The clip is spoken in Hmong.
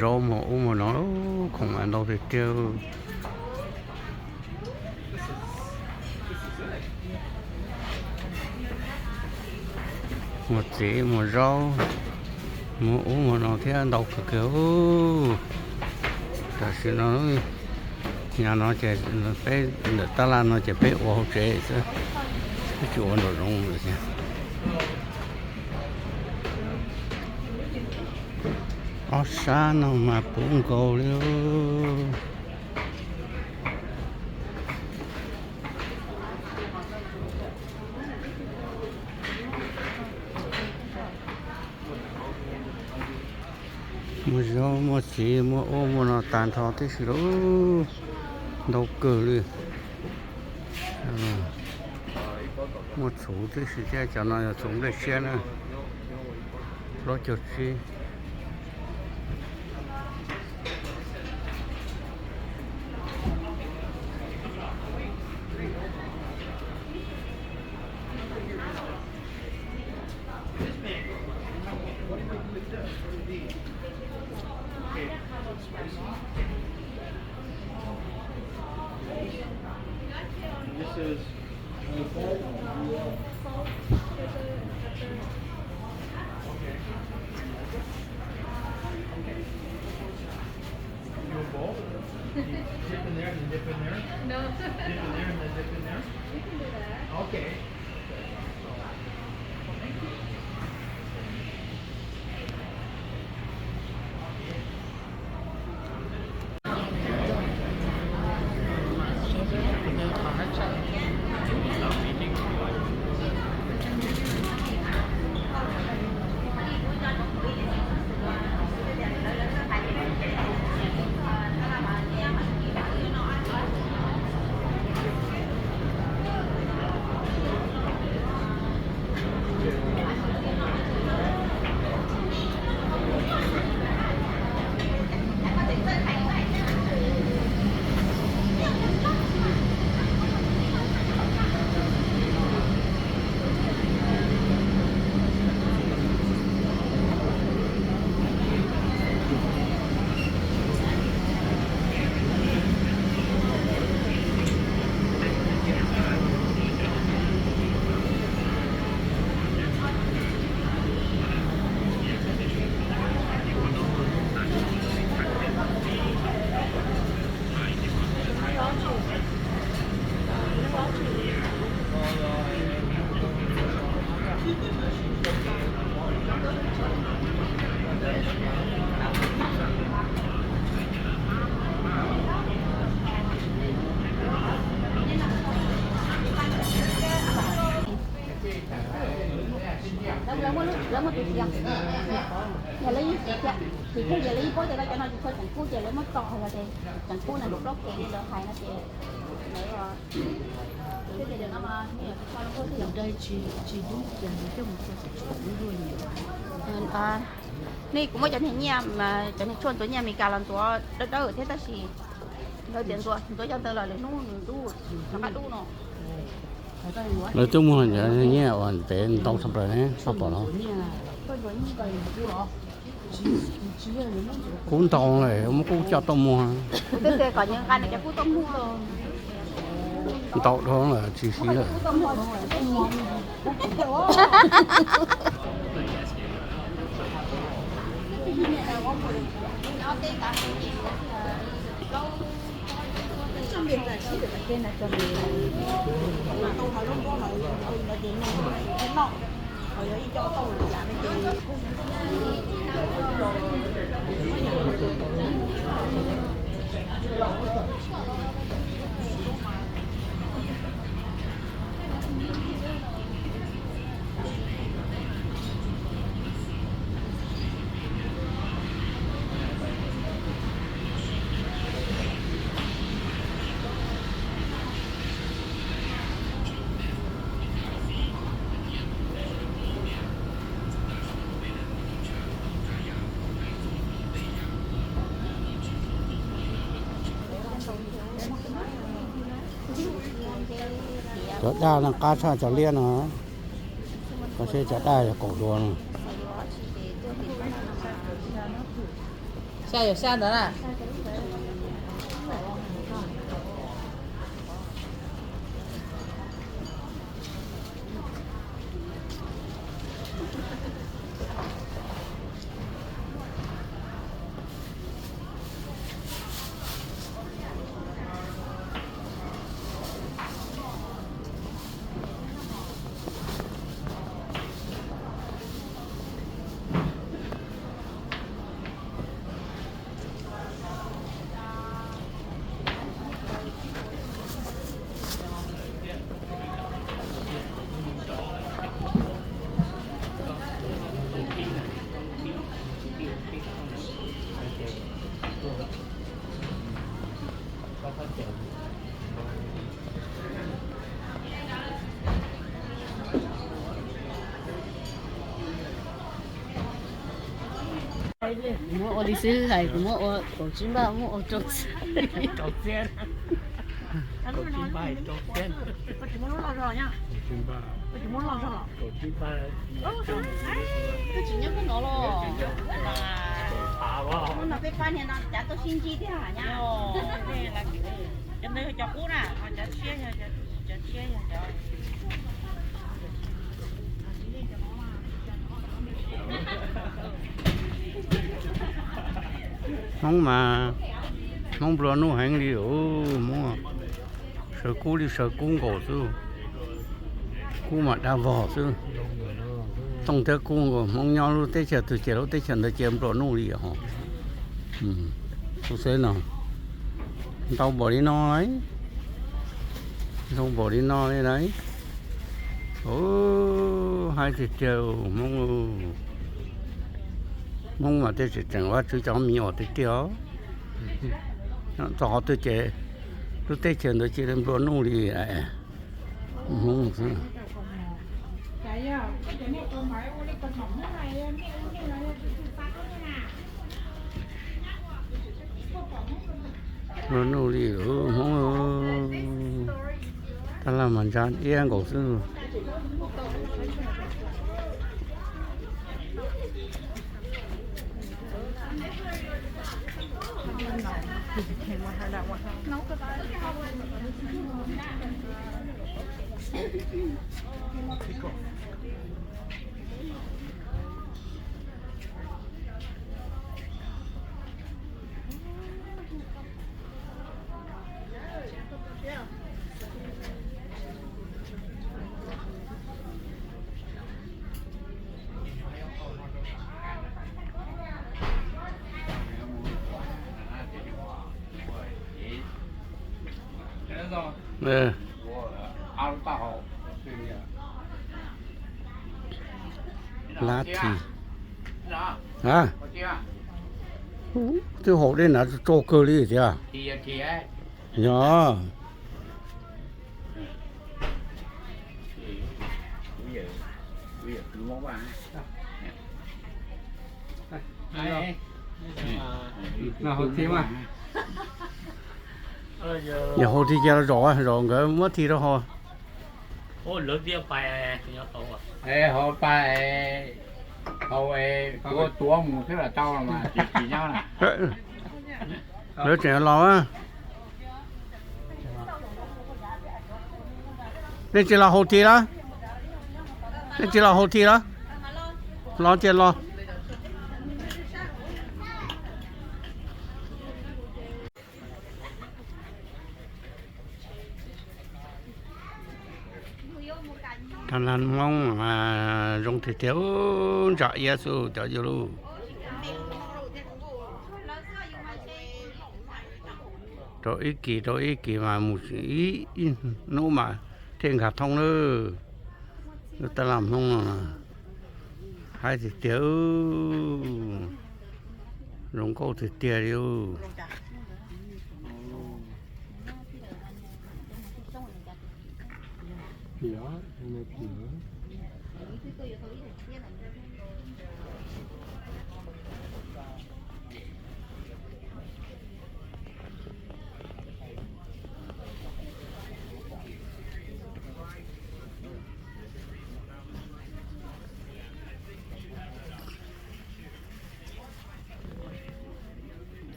Zaub muag ub muag no, khoom mas ntau tiag tiag. Muag txiv muag zaub, muag ub muag no thiab ntau kawg kiag. Tam sim no, hnub no ces peb ntawm tab laj no ces peb ua hauv tsev xwb, peb tsis ua nraum zoov lawm thiab. Ob sab no mas puv nkaus li. Muaj zaub muaj txiv muaj ub muaj no tag nrho tib si lauj, ntau kawg li. Muaj txhuv tib si thiab, cov no yog txhuv nplej siab na, plaub caug tsib. Lawv muaj tus txiv, yog lawv yeej tsis thiab, tsis thiab ces lawv yeej paub tias koj cov no tsis tshua tseem kub ces lawv muab tso hais los ces tseem kub na, plaub kev li lawv hais no ces lawv, nej kuv muab cov niag nyiaj, cov niag tshuaj ntxuav nyiaj Amelikas los ntxuav dawb dawb thiab tab sis lawv tias ntxuav ntxuav cov ntawd los lwm hnub nws dub, rov qab dub no. Lawv twb muag cov nyiaj uas ntev ntau tshaj plaws ne, koj pom los? Kub ntau lawm, muab kub coj tuaj muag. Kuv twb tias kom nws nqa nws cov kub tuaj muag. Ntau dhau lawm tsis siv lawm. Cov daj no qab tshaj cov liab no. Koj saib cov daj yog kaum dua no. Xya yog xya ntawd na. Muab ua li xwb hais, kuv muab ua kaum tsib npaj, muab ua rau txiv. Twb tsis nyob koj no los. Hnub no peb pab niag no cav tuaj sib ntsib thiab hais nyab. Cov ntawd yog cov qub na, ho cov tshiab yog, cov tshiab yog cov Hmoob mas, Hmoob nplua nuj heev li os, Hmoob sawv kub li sawv kub nkaus xwb, kub mas dab vog xwb. Tooj thiab kub nkaus, Hmoob nyob lub teb chaws twg ces lub teb chaws ntawd ces nplua nuj li os. Kuv xav no, ntau npaum li no lauj, ntau npaum li no li lauj. Haib tiag tiag Hmoob, Hmoob mas tej tseem tseem Vajtswv cov me nyuam tiag tiag. Txog qhov twg ces lub teb chaws ntawd cia li nplua nuj li Hmoob xwb. Nplua nuj li Hmoob, tab laj mas ntsa iab nkaus xwb. Lab thi. Twb haus dej hnav tso kawg li tiag. Yog. Yog haus thi ces los zaum, zaum nkawd muab thi rau haus. Haus, haus tuav mus xwb los tau mas tsis nyob. Lawv tseem los. Nej tsis los haus thi los? Nej tsis los haus thi los? Los ces los. Tag laj Hmoob mas zoo tiag tiag, ntsa iab xwb cov yawg lauj. Rau ib kis rau ib kis mas mus ib hnub mas thiaj nkag thoob lawm. Lub tab laj Hmoob no haib tiag tiag, zoo nkauj tiag tiag li.